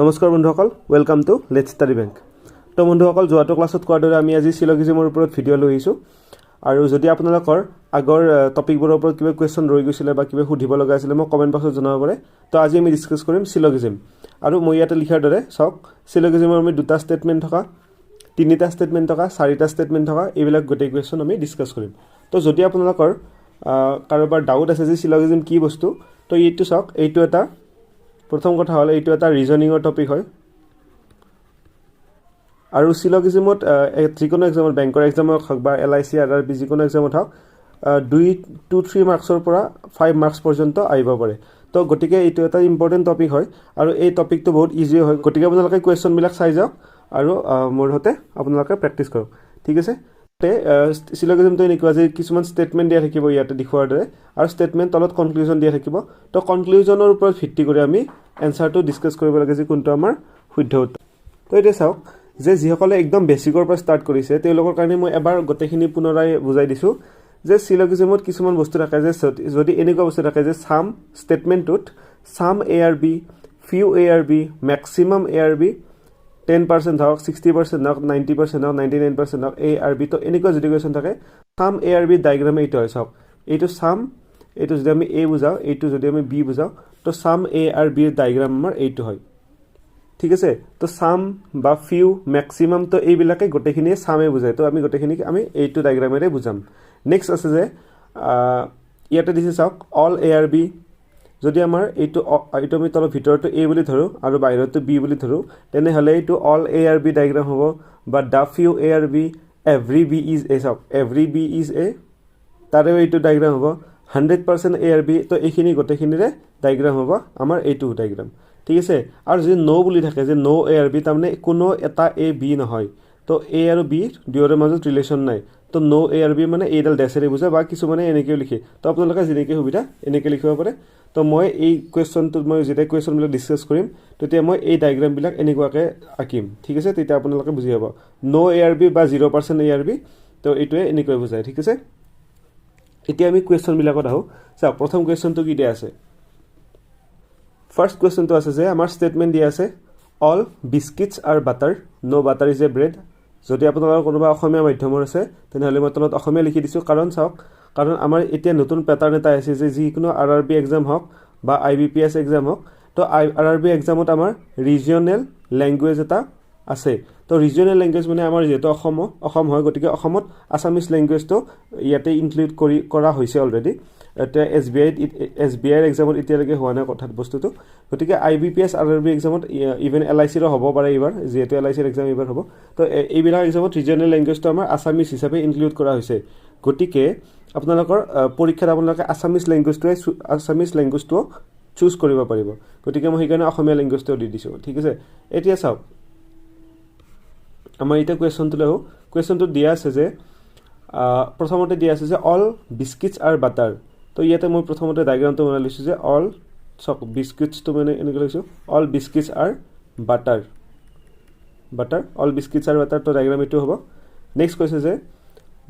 নমস্কাৰ বন্ধুসকল, welcome to Let's Study Bank। তো বন্ধুসকল, যোৱাটো ক্লাছত কোৱাৰ দৰে আমি আজি চিলগিজিমৰ ওপৰত ভিডিঅ' লৈ আহিছোঁ। আৰু যদি আপোনালোকৰ আগৰ টপিকবোৰৰ ওপৰত কিবা কুৱেশ্যন ৰৈ গৈছিলে বা কিবা সুধিব লগা আছিলে, মোক কমেণ্ট বক্সত জনাব পাৰে। তো আজি আমি ডিছকাছ কৰিম চিলগিজিম। আৰু মই ইয়াতে লিখাৰ দৰে চাওক, চিলগিজিমৰ আমি দুটা ষ্টেটমেণ্ট থকা, তিনিটা ষ্টেটমেণ্ট থকা, চাৰিটা ষ্টেটমেণ্ট থকা, এইবিলাক গোটেই কুৱেশ্যন আমি ডিছকাছ কৰিম। তো যদি আপোনালোকৰ কাৰোবাৰ ডাউট আছে যে চিলগিজিম কি বস্তু, তো এইটো চাওক। এইটো এটা প্ৰথম কথা হ'ল, এইটো এটা ৰিজনিঙৰ টপিক হয়। আৰু চিলগিজিমত যিকোনো এক্সামত, বেংকৰ এক্সামত হওক বা এলআইচি, আৰআৰবি, যিকোনো এক্সামত হওক, দুই টু থ্ৰী মাৰ্কছৰ পৰা 5 মাৰ্কছ পৰ্যন্ত আহিব পাৰে। তো গতিকে এইটো এটা ইম্পৰ্টেণ্ট টপিক হয় আৰু এই টপিকটো বহুত ইজি হয়। গতিকে আপোনালোকে কুৱেশ্যনবিলাক চাই যাওক আৰু মোৰ সৈতে আপোনালোকে প্ৰেক্টিছ কৰক, ঠিক আছে? তে চিলগিজিমটো এনেকুৱা যে কিছুমান ষ্টেটমেণ্ট দিয়া থাকিব ইয়াতে দেখুওৱাৰ দৰে আৰু ষ্টেটমেণ্ট তলত কনক্লুজন দিয়া থাকিব। তো কনক্লুজনৰ ওপৰত ভিত্তি কৰি আমি এনচাৰটো ডিছকাছ কৰিব লাগে যে কোনটো আমাৰ শুদ্ধ উত্তৰ। তো এতিয়া চাওক যে যিসকলে একদম বেছিকৰ পৰা ষ্টাৰ্ট কৰিছে, তেওঁলোকৰ কাৰণে মই এবাৰ গোটেইখিনি পুনৰাই বুজাই দিছোঁ যে চিলগিজিমত কিছুমান বস্তু থাকে যে যদি এনেকুৱা বস্তু থাকে যে চাম ষ্টেটমেণ্টটোত some A are B, few A are B, maximum A are B, 10% হওক, 60% হওক, 90% হওক, 99% হওক, এ আৰ বি, তো এনেকুৱা যদি কুৱেশ্যন থাকে, some A are B diagram এইটো হয়। চাওক, এইটো চাম, এইটো যদি আমি এ বুজাওঁ, এইটো যদি আমি বি বুজাওঁ, তো চাম এ আৰ বিৰ ডায়েগ্ৰাম আমাৰ এইটো হয়, ঠিক আছে? তো চাম বা ফিউ, মেক্সিমাম, তো এইবিলাকে গোটেইখিনিয়ে চামে বুজায়। তো আমি গোটেইখিনিক আমি এইটো ডায়েগ্ৰামেৰে বুজাম। নেক্সট আছে যে ইয়াতে দিছে চাওক, অল এ আৰ বি। যদি আমাৰ এইটো আমি তলত ভিতৰতো এ বুলি ধৰোঁ আৰু বাহিৰতো বি বুলি ধৰোঁ, তেনেহ'লে এইটো all A are B diagram হ'ব। বা the few A are B, every B is A, চাওক, এভৰি বি is a, তাৰেও এইটো ডায়েগ্ৰাম হ'ব। 100% A are B, তো এইখিনি গোটেইখিনিৰে ডায়েগ্ৰাম হ'ব আমাৰ এইটো ডায়েগ্ৰাম, ঠিক আছে? আৰু যদি ন' বুলি থাকে যে ন' এ আৰ বি, তাৰমানে কোনো এটা এ বি নহয়। তো এ আৰু বি দুয়োৰে মাজত ৰিলেশ্যন নাই। তো ন' এ আৰ বি মানে এইডাল ডেছেৰে বুজায় বা কিছুমানে এনেকৈও লিখে। তো আপোনালোকে যেনেকৈ সুবিধা এনেকৈ লিখিব পাৰে। তো মই এই কুৱেশ্যনটোত মই যেতিয়া কুৱেশ্যনবিলাক ডিছকাছ কৰিম, তেতিয়া মই এই ডায়েগ্ৰামবিলাক এনেকুৱাকৈ আঁকিম, ঠিক আছে? তেতিয়া আপোনালোকে বুজি পাব। ন' এ আৰ বি বা 0% A are B, তো এইটোৱে এনেকৈ বুজায়, ঠিক আছে? এতিয়া আমি কুৱেশ্যনবিলাকত আহোঁ। চাওক, প্ৰথম কুৱেশ্যনটো কি দিয়া আছে? ফাৰ্ষ্ট কুৱেশ্যনটো আছে যে আমাৰ ষ্টেটমেণ্ট দিয়া আছে, all biscuits are butter, no butter is a bread। যদি আপোনালোকৰ কোনোবা অসমীয়া মাধ্যমৰ আছে, তেনেহ'লে মই তলত অসমীয়া লিখি দিছোঁ। কাৰণ চাওক, কাৰণ আমাৰ এতিয়া নতুন পেটাৰ্ণ এটা আহিছে যে যিকোনো আৰআৰবি এক্সাম হওক বা আইবিপিএছ এক্সাম হওক, তো আৰআৰবি এক্সামত আমাৰ ৰিজিঅনেল লেংগুৱেজ এটা আছে। তো ৰিজিঅনেল লেংগুৱেজ মানে আমাৰ যিহেতু অসম হয়, গতিকে অসমত আছামিজ লেংগুৱেজটো ইয়াতে ইনক্লুড কৰা হৈছে অলৰেডি। এতিয়া এছবিআইত, এছবিআইৰ এক্সামত এতিয়ালৈকে হোৱা নাই কথাত বস্তুটো। গতিকে আইবিপিএছ, আৰআৰবি এক্সামত, ইভেন এলআইচিৰো হ'ব পাৰে এইবাৰ, যিহেতু এলআইচিৰ এক্সাম এইবাৰ হ'ব। তো এইবিলাক এক্সামত ৰিজিঅনেল লেংগুৱেজটো আমাৰ আছামিজ হিচাপে ইনক্লুড কৰা হৈছে। গতিকে আপোনালোকৰ পৰীক্ষাত আপোনালোকে আছামিজ লেংগুৱেজটোও চুজ কৰিব পাৰিব। গতিকে মই সেইকাৰণে অসমীয়া লেংগুৱেজটোও দি দিছোঁ, ঠিক আছে? এতিয়া চাওক, আমাৰ এতিয়া কুৱেশ্যনটোলৈ আহোঁ। কুৱেশ্যনটোত দিয়া আছে যে প্ৰথমতে দিয়া আছে যে all biscuits are butter। তো ইয়াতে মই প্ৰথমতে ডায়েগ্ৰামটো বনাই লৈছোঁ যে অল, চাওক, বিস্কিটছটো মানে এনেকৈ লৈছোঁ, all biscuits are butter, butter, all biscuits are butter। তো ডায়েগ্ৰাম এইটো হ'ব। নেক্সট কৈছে যে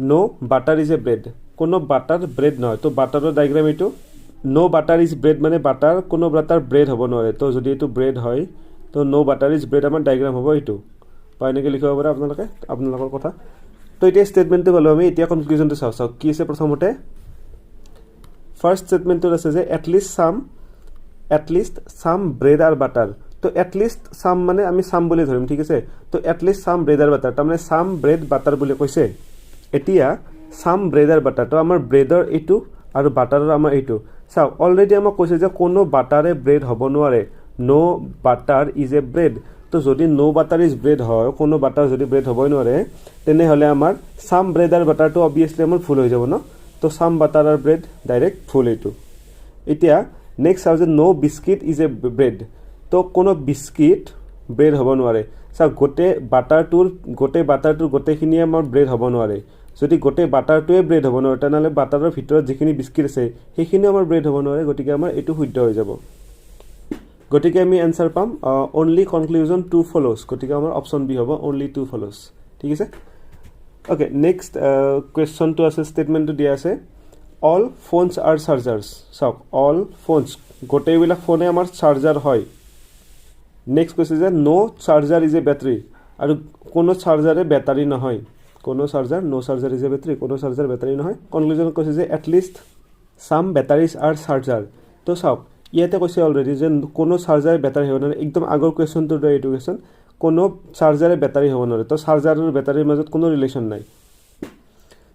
no butter is a bread, কোনো বাটাৰ ব্ৰেড নহয়। তো বাটাৰৰ ডায়েগ্ৰাম এইটো। ন' বাটাৰ is bread মানে বাটাৰ, কোনো বাটাৰ ব্ৰেড হ'ব নোৱাৰে। তো যদি এইটো ব্ৰেড হয়, তো ন' বাটাৰ is bread আমাৰ ডায়েগ্ৰাম হ'ব এইটো, বা এনেকৈ লিখিব পাৰে আপোনালোকে, আপোনালোকৰ কথা। তো এতিয়া ষ্টেটমেণ্টটো পালোঁ আমি, এতিয়া কনক্লুজনটো চাওঁ। চাওক কি আছে। প্ৰথমতে ফাৰ্ষ্ট ষ্টেটমেণ্টটোত আছে যে at least some bread are butter। তো এটলিষ্ট চাম মানে আমি চাম বুলি ধৰিম, ঠিক আছে? তো at least some bread are butter, তাৰমানে চাম ব্ৰেড বাটাৰ বুলি কৈছে। এতিয়া চাম ব্ৰেড আৰ বাটাৰ, তো আমাৰ ব্ৰেডৰ এইটো আৰু বাটাৰৰ আমাৰ এইটো। চাওক, অলৰেডি আমাক কৈছে যে কোনো বাটাৰে ব্ৰেড হ'ব নোৱাৰে, no butter is a bread। তো যদি ন' বাটাৰ is bread হয়, কোনো বাটাৰ যদি ব্ৰেড হ'বই নোৱাৰে, তেনেহ'লে আমাৰ চাম ব্ৰেড আৰ বাটাৰটো অবভিয়াছলি আমাৰ ভুল হৈ যাব ন? তো some butter are bread direct ভুল এইটো। এতিয়া নেক্সট চাওঁ যে no biscuit is a bread, তো কোনো বিস্কিট ব্ৰেড হ'ব নোৱাৰে। চাওক, গোটেই বাটাৰটোৰ গোটেইখিনিয়ে আমাৰ ব্ৰেড হ'ব নোৱাৰে। যদি গোটেই বাটাৰটোৱে ব্ৰেড হ'ব নোৱাৰে, তেনেহ'লে বাটাৰৰ ভিতৰত যিখিনি বিস্কিট আছে, সেইখিনিও আমাৰ ব্ৰেড হ'ব নোৱাৰে। গতিকে আমাৰ এইটো শুদ্ধ হৈ যাব। গতিকে আমি এনচাৰ পাম অনলি কনক্লুজন টু ফ'ল'জ। গতিকে আমাৰ অপশ্যন বি হ'ব, অনলি টু ফ'ল'জ, ঠিক আছে? অ'কে, নেক্সট কুৱেশ্যনটো আছে, ষ্টেটমেণ্টটো দিয়া আছে, all phones are chargers। চাওক, অল ফোনছ, গোটেইবিলাক ফোনে আমাৰ চাৰ্জাৰ হয়। নেক্সট কৈছে যে no charger is a battery, আৰু কোনো চাৰ্জাৰে বেটাৰী নহয়, কোনো charger, no charger is a battery, কোনো চাৰ্জাৰ বেটাৰী নহয়। কনক্লুজনত কৈছে যে at least some batteries are charger. তো চাওক ইয়াতে কৈছে অলৰেডি যে কোনো চাৰ্জাৰ বেটাৰী হ'ব নোৱাৰে, একদম আগৰ কুৱেশ্যনটোৰ দৰে এইটো কুৱেশ্যন, কোনো চাৰ্জাৰে বেটাৰী হ'ব নোৱাৰে। তো চাৰ্জাৰ আৰু বেটাৰীৰ মাজত কোনো ৰিলেশ্যন নাই।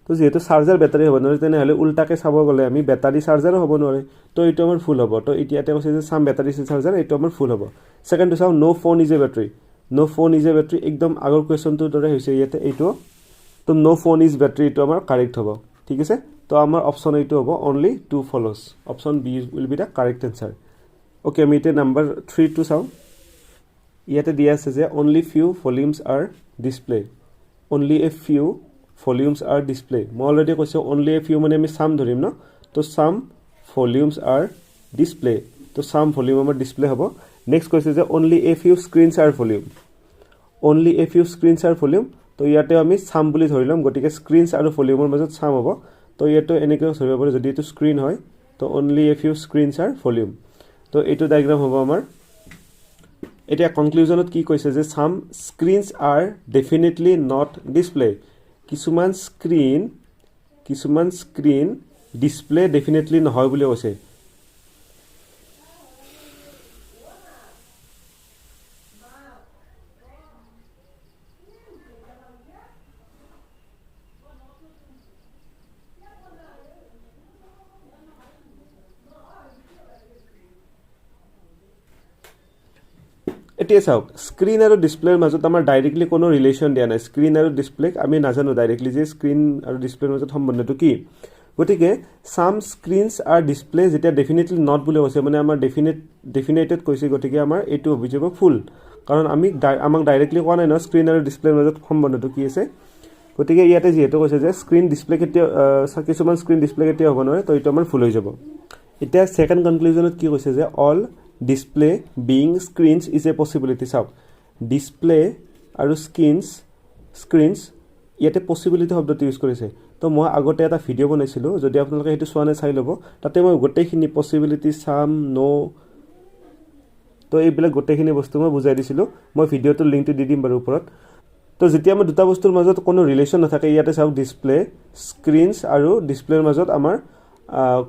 তো যিহেতু চাৰ্জাৰ বেটাৰী হ'ব নোৱাৰে, তেনেহ'লে উল্টাকৈ চাব গ'লে আমি বেটাৰী চাৰ্জাৰো হ'ব নোৱাৰে, তো এইটো আমাৰ ভুল হ'ব। তো ইয়াতে কৈছে যে চাম বেটাৰী চাৰ্জাৰ, এইটো আমাৰ ভুল হ'ব। ছেকেণ্ডটো চাওঁ, no phone is a battery, no phone is a battery, একদম আগৰ কুৱেশ্যনটোৰ দৰে হৈছে ইয়াতে এইটো। তো ন' ফোন is battery, এইটো আমাৰ কাৰেক্ট হ'ব, ঠিক আছে। তো আমাৰ অপশ্যন এইটো হ'ব only two follows, option B will be the correct answer. Okay, আমি এতিয়া নাম্বাৰ 3টো চাওঁ। ইয়াতে দিয়া আছে যে only few volumes are display, only a few volumes are display. মই অলৰেডি কৈছোঁ অনলি এ ফিউ মানে আমি চাম ধৰিম ন, তো চাম ভলিউমছ আৰ ডিছপ্লে, তো চাম ভলিউম আমাৰ ডিছপ্লে হ'ব। নেক্সট কৈছে যে only a few screens are volume, only a few screens are volume. তো ইয়াতে আমি চাম বুলি ধৰি ল'ম, গতিকে স্ক্ৰীনছ আৰু ভলিউমৰ মাজত চাম হ'ব। তো ইয়াতো এনেকৈও ধৰিব পাৰোঁ, যদি এইটো স্ক্ৰীণ হয় তো only a few screens are volume. তো এইটো ডায়েগ্ৰাম হ'ব আমাৰ। এতিয়া কনক্লুজনত কি কৈছে যে some screens are definitely not display, কিছুমান স্ক্ৰীণ ডিছপ্লে ডেফিনেটলি নহয় বুলি কৈছে। এতিয়া চাওক স্ক্ৰীণ আৰু ডিছপ্লেৰ মাজত আমাৰ ডাইৰেক্টলি কোনো ৰিলেশ্যন দিয়া নাই। স্ক্ৰীণ আৰু ডিছপ্লেক আমি নাজানো ডাইৰেক্টলি যে স্ক্ৰীণ আৰু ডিছপ্লেৰ মাজত সম্বন্ধটো কি। গতিকে চাম স্ক্ৰীণছ আৰ ডিছপ্লে যেতিয়া ডেফিনেটলি not বুলি কৈছে, মানে আমাৰ ডেফিনেটেড কৈছে, গতিকে আমাৰ এইটো হৈ যাব ফুল, কাৰণ আমি আমাক ডাইৰেক্টলি কোৱা নাই নহয় স্ক্ৰীণ আৰু ডিছপ্লেৰ মাজত সম্বন্ধটো কি আছে। গতিকে ইয়াতে যিহেতু কৈছে যে স্ক্ৰীণ ডিছপ্লে কেতিয়াও, কিছুমান স্ক্ৰীণ ডিছপ্লে কেতিয়াও হ'ব নোৱাৰে, তো এইটো আমাৰ ফুল হৈ যাব। এতিয়া ছেকেণ্ড কনক্লুজনত কি কৈছে যে all display being screens is a possibility. চাওক ডিছপ্লে আৰু স্ক্ৰীনছ ইয়াতে পচিবিলিটি শব্দটো ইউজ কৰিছে। তো মই আগতে এটা ভিডিঅ' বনাইছিলোঁ, যদি আপোনালোকে সেইটো চোৱা নাই চাই ল'ব, তাতে মই গোটেইখিনি পচিবিলিটি চাম ন' তো এইবিলাক গোটেইখিনি বস্তু মই বুজাই দিছিলোঁ। মই ভিডিঅ'টোৰ লিংকটো দি দিম বাৰু ওপৰত। তো যেতিয়া আমাৰ দুটা বস্তুৰ মাজত কোনো ৰিলেশ্যন নাথাকে, ইয়াতে চাওক ডিছপ্লে স্ক্ৰীনছ আৰু ডিছপ্লেৰ মাজত আমাৰ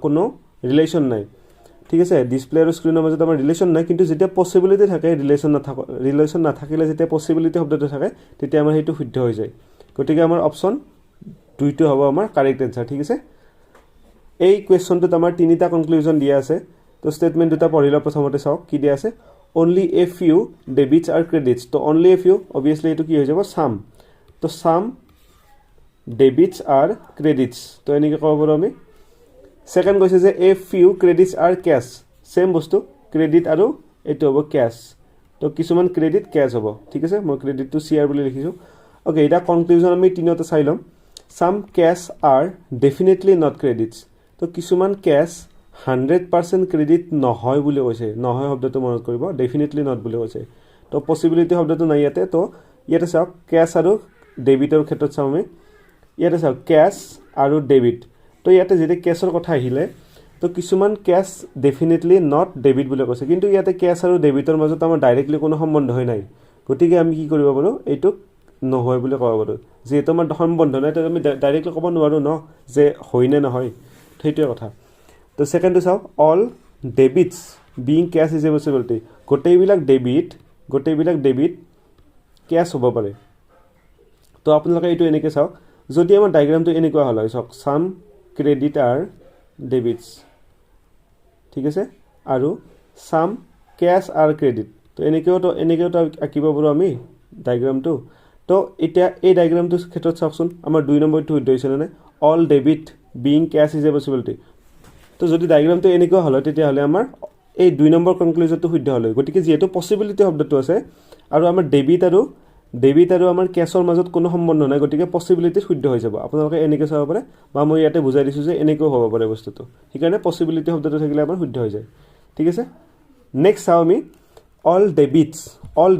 কোনো ৰিলেশ্যন নাই, ঠিক আছে। ডিছপ্লে আৰু স্ক্ৰীনৰ মাজত আমাৰ ৰিলেশ্যন নাই, কিন্তু যেতিয়া পচিবিলিটি থাকে, ৰিলেশ্যন নাথাকিলে যেতিয়া পচিবিলিটি শব্দটো থাকে তেতিয়া আমাৰ সেইটো শুদ্ধ হৈ যায়। গতিকে আমাৰ অপশ্যন 2টো হ'ব আমাৰ কাৰেক্ট এনচাৰ, ঠিক আছে। এই কুৱেশ্যনটোত আমাৰ তিনিটা কনক্লুজন দিয়া আছে। তো ষ্টেটমেণ্ট দুটা পঢ়ি লওঁ। প্ৰথমতে চাওক কি দিয়া আছে, only a few debits are credits. তো অনলি এ ফিউ অবভিয়াছলি এইটো কি হৈ যাব, চাম। তো চাম ডেবিটছ আৰ ক্ৰেডিটছ, তো এনেকৈ ক'ব পাৰোঁ আমি। ছেকেণ্ড কৈছে যে a few credits are cash, same বস্তু ক্ৰেডিট আৰু এইটো হ'ব কেছ, তো কিছুমান ক্ৰেডিট কেছ হ'ব, ঠিক আছে। মই ক্ৰেডিটটো চি আৰ বুলি লিখিছোঁ। অ'কে, এতিয়া কনক্লুজন আমি তিনিওটা চাই ল'ম। Some cash are definitely not credits, তো কিছুমান কেছ 100% ক্ৰেডিট নহয় বুলি কৈছে। নহয় শব্দটো মনত কৰিব, ডেফিনেটলি not বুলি কৈছে। তো পচিবিলিটি শব্দটো নাই ইয়াতে। তো ইয়াতে চাওক কেছ আৰু ডেবিটৰ ক্ষেত্ৰত চাওঁ আমি, ইয়াতে চাওক কেছ আৰু ডেবিট। তো ইয়াতে যেতিয়া কেছৰ কথা আহিলে, তো কিছুমান কেছ ডেফিনেটলি not debit বুলি কৈছে, কিন্তু ইয়াতে কেছ আৰু ডেবিটৰ মাজত আমাৰ ডাইৰেক্টলি কোনো সম্বন্ধই নাই। গতিকে আমি কি কৰিব পাৰোঁ, এইটোক নহয় বুলি ক'ব পাৰোঁ। যিহেতু আমাৰ সম্বন্ধ নাই, তো আমি ডাইৰেক্টলি ক'ব নোৱাৰোঁ ন যে হয় নে নহয়, সেইটোৱে কথা। তো ছেকেণ্ডটো চাওক, all debits being cash is a possibility, গোটেইবিলাক ডেবিট কেছ হ'ব পাৰে। তো আপোনালোকে এইটো এনেকৈ চাওক, যদি আমাৰ ডায়েগ্ৰামটো এনেকুৱা হ'ল হয়, চাওক চাম ক্ৰেডিট আৰ ডেবিটছ, ঠিক আছে, আৰু চাম কেছ আৰ ক্ৰেডিট, তো এনেকৈওতো আঁকিব পাৰোঁ আমি ডায়েগ্ৰামটো। তো এতিয়া এই ডায়েগ্ৰামটোৰ ক্ষেত্ৰত চাওকচোন আমাৰ 2 নম্বৰটো শুদ্ধ হৈছে নে, all debit being cash is a possibility. তো যদি ডায়েগ্ৰামটো এনেকুৱা হ'ল হয় তেতিয়াহ'লে আমাৰ এই 2 নম্বৰ কনক্লুজনটো শুদ্ধ হ'ল হয়। গতিকে যিহেতু পচিবিলিটি শব্দটো আছে আৰু আমাৰ ডেবিট আৰু আমাৰ কেছৰ মাজত কোনো সম্বন্ধ নাই, গতিকে পচিবিলিটি শুদ্ধ হৈ যাব। আপোনালোকে এনেকৈ চাব পাৰে বা মই ইয়াতে বুজাই দিছোঁ যে এনেকৈও হ'ব পাৰে বস্তুটো, সেইকাৰণে পচিবিলিটি শব্দটো থাকিলে আমাৰ শুদ্ধ হৈ যায়, ঠিক আছে। নেক্সট চাওঁ আমি অল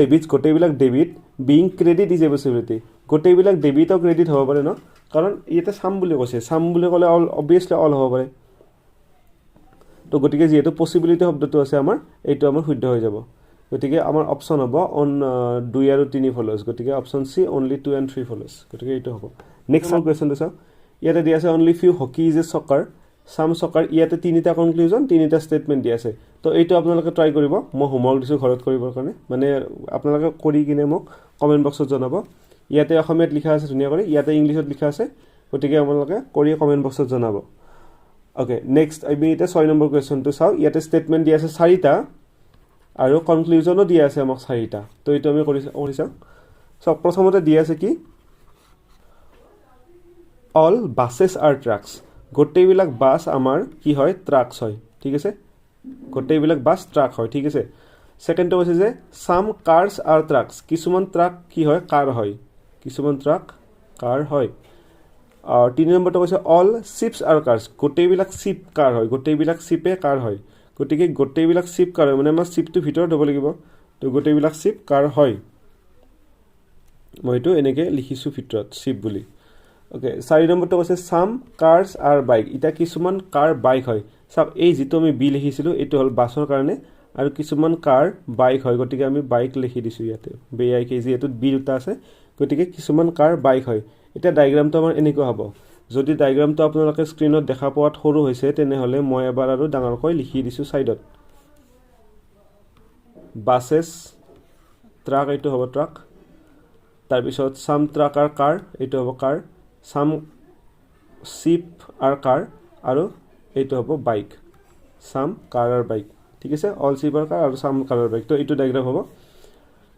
ডেবিটছ গোটেইবিলাক debit being credit is a possibility, গোটেইবিলাক ডেবিটো ক্ৰেডিট হ'ব পাৰে ন, কাৰণ ইয়াতে চাম বুলি কৈছে, চাম বুলি ক'লে অল অবভিয়াছলি অল হ'ব পাৰে। তো গতিকে যিহেতু পচিবিলিটি শব্দটো আছে আমাৰ, এইটো আমাৰ শুদ্ধ হৈ যাব। গতিকে আমাৰ অপশ্যন হ'ব অন 2 আৰু 3 ফল'জ। গতিকে option C, only 2 and 3 follows. গতিকে এইটো হ'ব। নেক্সট আমাৰ কুৱেশ্যনটো চাওঁ। ইয়াতে দিয়া আছে only few hockey is a soccer, some soccer. ইয়াতে তিনিটা কনক্লুজন, তিনিটা ষ্টেটমেণ্ট দিয়া আছে। তো এইটো আপোনালোকে ট্ৰাই কৰিব, মই হোমৱৰ্ক দিছোঁ ঘৰত কৰিবৰ কাৰণে, মানে আপোনালোকে কৰি কিনে মোক কমেণ্ট বক্সত জনাব। ইয়াতে অসমীয়াত লিখা আছে ধুনীয়া কৰি, ইয়াতে ইংলিছত লিখা আছে, গতিকে আপোনালোকে কৰি কমেণ্ট বক্সত জনাব। অ'কে, নেক্সট আমি এতিয়া 6 নম্বৰ কুৱেশ্যনটো চাওঁ। ইয়াতে ষ্টেটমেণ্ট দিয়া আছে চাৰিটা আৰু কনক্লুজনো দিয়া আছে আমাক চাৰিটা। তো এইটো আমি কৰি চাওঁ। চাওক, প্ৰথমতে দিয়া আছে কি, all buses are trucks. গোটেইবিলাক বাছ আমাৰ কি হয়, ট্ৰাকছ হয়, ঠিক আছে। গোটেইবিলাক বাছ ট্ৰাক হয়, ঠিক আছে। ছেকেণ্ডটো কৈছে যে some cars are trucks. কিছুমান ট্ৰাক কি হয়, কাৰ হয়, কিছুমান ট্ৰাক কাৰ হয়। আৰু 3 নম্বৰটো কৈছে all ships are cars. গোটেইবিলাক শ্বিপ কাৰ হয়, গোটেইবিলাক শ্বিপে কাৰ হয়। গতিকে গোটেইবিলাক শ্বিপ কাৰ হয় মানে আমাৰ শ্বিপটো ভিতৰত হ'ব লাগিব। তো গোটেইবিলাক শ্বিপ কাৰ হয়, মই এইটো এনেকৈ লিখিছোঁ ভিতৰত শ্বিপ বুলি। অ'কে, 4 নম্বৰটো কৈছে some cars are bike. এতিয়া কিছুমান কাৰ বাইক হয়। চাওক, এই যিটো আমি বি লিখিছিলোঁ এইটো হ'ল বাছৰ কাৰণে, আৰু কিছুমান কাৰ বাইক হয়, গতিকে আমি বাইক লিখি দিছোঁ ইয়াতে, বি আই কে, যিহেতু বি দুটা আছে, গতিকে কিছুমান কাৰ বাইক হয়। এতিয়া ডায়েগ্ৰামটো আমাৰ এনেকুৱা হ'ব। যদি ডায়েগ্ৰামটো আপোনালোকে স্ক্ৰীণত দেখা পোৱাত সৰু হৈছে, তেনেহ'লে মই এবাৰ আৰু ডাঙৰকৈ লিখি দিছোঁ ছাইডত। বাছেছ ট্ৰাক, এইটো হ'ব ট্ৰাক। তাৰপিছত চাম ট্ৰাক আৰ কাৰ, এইটো হ'ব কাৰ। চাম শ্বিপ আৰ কাৰ, আৰু এইটো হ'ব bike. Some car are bike, ঠিক আছে। অল শ্বিপ আৰ কাৰ আৰু চাম কাৰ আৰ বাইক। তো এইটো ডায়েগ্ৰাম হ'ব।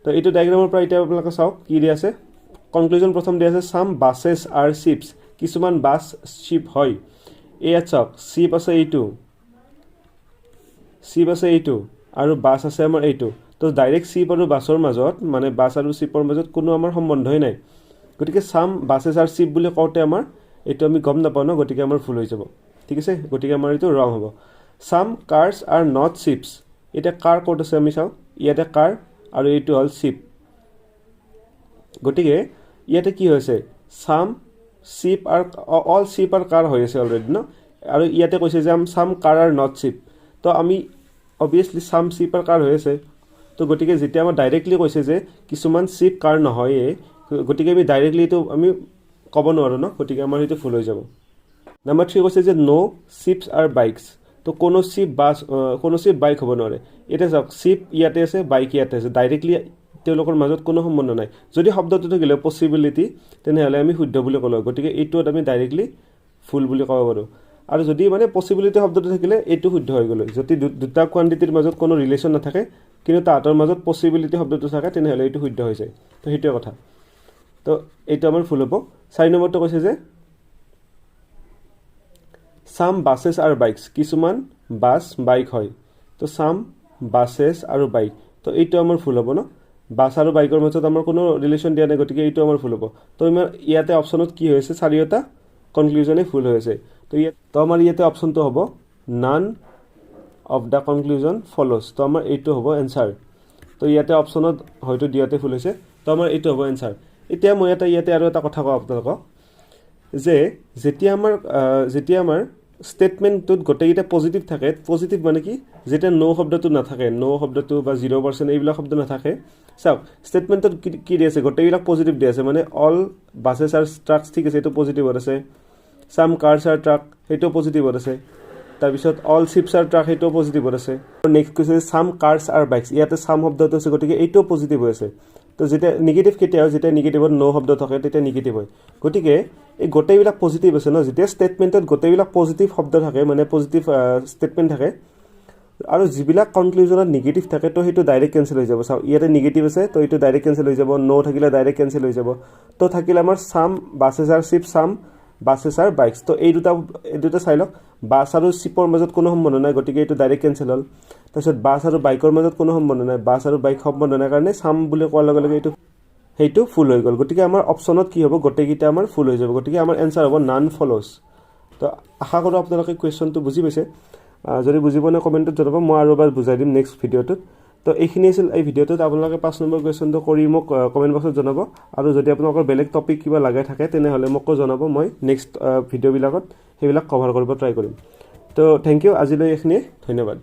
তো এইটো ডায়েগ্ৰামৰ পৰা এতিয়া আপোনালোকে চাওক কি দিয়া আছে। কনক্লুজন প্ৰথম দিয়া আছে some buses are ships. কিছুমান বাছ শ্বিপ হয়। ইয়াত চাওক, শ্বিপ আছে এইটো, শ্বিপ আছে এইটো, আৰু বাছ আছে আমাৰ এইটো। তো ডাইৰেক্ট শ্বিপ আৰু বাছৰ মাজত, মানে বাছ আৰু শ্বিপৰ মাজত কোনো আমাৰ সম্বন্ধই নাই। গতিকে some buses are ship বুলি কওঁতে আমাৰ এইটো আমি গম নাপাওঁ ন, গতিকে আমাৰ ভুল হৈ যাব, ঠিক আছে। গতিকে আমাৰ এইটো ৰং হ'ব। Some cars are not ships. এতিয়া কাৰ ক'ত আছে আমি চাওঁ, ইয়াতে কাৰ আৰু এইটো হ'ল শ্বিপ। গতিকে ইয়াতে কি হৈছে, some ship are, all ship are car হৈ আছে অলৰেডি ন, আৰু ইয়াতে কৈছে যে some car are not ship। তো আমি অভিয়াছলি some ship are car হৈ আছে। তো গতিকে যেতিয়া আমাৰ ডাইৰেক্টলি কৈছে যে কিছুমান শ্বিপ কাৰ নহয়েই, গতিকে আমি ডাইৰেক্টলি এইটো আমি ক'ব নোৱাৰোঁ ন, গতিকে আমাৰ সেইটো ভুল হৈ যাব। নাম্বাৰ 3 কৈছে যে no ships are bikes। তো কোনো শ্বিপ বাছ, কোনো শ্বিপ বাইক হ'ব নোৱাৰে। এতিয়া চাওক, শ্বিপ ইয়াতে আছে, বাইক ইয়াতে আছে, ডাইৰেক্টলি তেওঁলোকৰ মাজত কোনো সম্বন্ধ নাই। যদি শব্দটো থাকিলে পচিবিলিটি, তেনেহ'লে আমি শুদ্ধ বুলি ক'লোঁ। গতিকে এইটোত আমি ডাইৰেক্টলি ভুল বুলি ক'ব পাৰোঁ। আৰু যদি মানে পচিবিলিটি শব্দটো থাকিলে এইটো শুদ্ধ হৈ গ'ল। যদি দুটা কোৱান্টিটিৰ মাজত কোনো ৰিলেশ্যন নাথাকে, কিন্তু তাহাঁতৰ মাজত পচিবিলিটি শব্দটো থাকে, তেনেহ'লে এইটো শুদ্ধ হৈ যায়। তো সেইটোৱে কথা। তো এইটো আমাৰ ভুল হ'ব। 4 নম্বৰটো কৈছে যে some buses are bikes. কিছুমান বাছ বাইক হয়। তো চাম বাছেছ আৰু বাইক, তো এইটো আমাৰ ভুল হ'ব ন। বাছ আৰু বাইকৰ মাজত আমাৰ কোনো ৰিলেশ্যন দিয়া নাই, গতিকে এইটো আমাৰ ভুল হ'ব। তো আমাৰ ইয়াতে অপশ্যনত কি হৈছে, চাৰিওটা কনক্লুজনে ভুল হৈ আছে। তো ইয়াত তো আমাৰ ইয়াতে অপশ্যনটো হ'ব none of the conclusion follows। তো আমাৰ এইটো হ'ব এনচাৰ। তো ইয়াতে অপশ্যনত হয়তো দিয়াতে ভুল হৈছে। তো আমাৰ এইটো হ'ব এনচাৰ। এতিয়া মই এটা ইয়াতে আৰু এটা কথা কওঁ আপোনালোকক যে যেতিয়া আমাৰ ষ্টেটমেণ্টটোত গোটেইকেইটা পজিটিভ থাকে, পজিটিভ মানে কি, যেতিয়া ন' শব্দটো নাথাকে, ন' শব্দটো বা 0% এইবিলাক শব্দ নাথাকে। চাওক, ষ্টেটমেণ্টত কি কি দি আছে, গোটেইবিলাক পজিটিভ দি আছে, মানে all buses are trucks, ঠিক আছে, এইটো পজিটিভত আছে। Some cars are truck, সেইটো পজিটিভত আছে। তাৰপিছত all ships are truck, সেইটোও পজিটিভত আছে। নেক্সট কৈছে some cars are bikes, ইয়াতে চাম শব্দটো আছে, গতিকে এইটোও পজিটিভ হৈ আছে। তো যেতিয়া নিগেটিভ কেতিয়া হয়, যেতিয়া নিগেটিভত ন' শব্দ থাকে তেতিয়া নিগেটিভ হয়। গতিকে এই গোটেইবিলাক পজিটিভ আছে ন, যেতিয়া ষ্টেটমেণ্টত গোটেইবিলাক পজিটিভ শব্দ থাকে, মানে পজিটিভ ষ্টেটমেণ্ট থাকে, আৰু যিবিলাক কনক্লুজনত নিগেটিভ থাকে, তো সেইটো ডাইৰেক্ট কেঞ্চেল হৈ যাব। চাওক, ইয়াতে নিগেটিভ আছে, তো এইটো ডাইৰেক্ট কেঞ্চেল হৈ যাব। ন' থাকিলে ডাইৰেক্ট কেঞ্চেল হৈ যাব। তো থাকিলে আমাৰ some buses are ship, some buses are bikes। তো এই দুটা চাই লওক, বাছ আৰু শ্বিপৰ মাজত কোনো সম্বন্ধ নাই, গতিকে এইটো ডাইৰেক্ট কেঞ্চেল হ'ল। তাৰপিছত বাছ আৰু বাইকৰ মাজত কোনো সম্বন্ধ নাই, বাছ আৰু বাইক সম্বন্ধ নাই কাৰণে চাম বুলি কোৱাৰ লগে লগে এইটো সেইটো ভুল হৈ গ'ল। গতিকে আমাৰ অপশ্যনত কি হ'ব, গোটেইকেইটা আমাৰ ভুল হৈ যাব। গতিকে আমাৰ এনচাৰ হ'ব নান ফল'জ। তো আশা কৰোঁ আপোনালোকে কুৱেশ্যনটো বুজি পাইছে। যদি বুজি পোৱা নাই কমেণ্টত জনাব, মই আৰু এবাৰ বুজাই দিম নেক্সট ভিডিঅ'টোত। তো এইখিনি আছিল এই ভিডিঅ'টোত। আপোনালোকে 5 নম্বৰ কুৱেশ্যনটো কৰি মোক কমেণ্ট বক্সত জনাব, আৰু যদি আপোনালোকৰ বেলেগ টপিক কিবা লাগে থাকে তেনেহ'লে মোকো জনাব, মই নেক্সট ভিডিঅ'বিলাকত সেইবিলাক কভাৰ কৰিব ট্ৰাই কৰিম। তো thank U, আজিলৈ এইখিনিয়ে, ধন্যবাদ।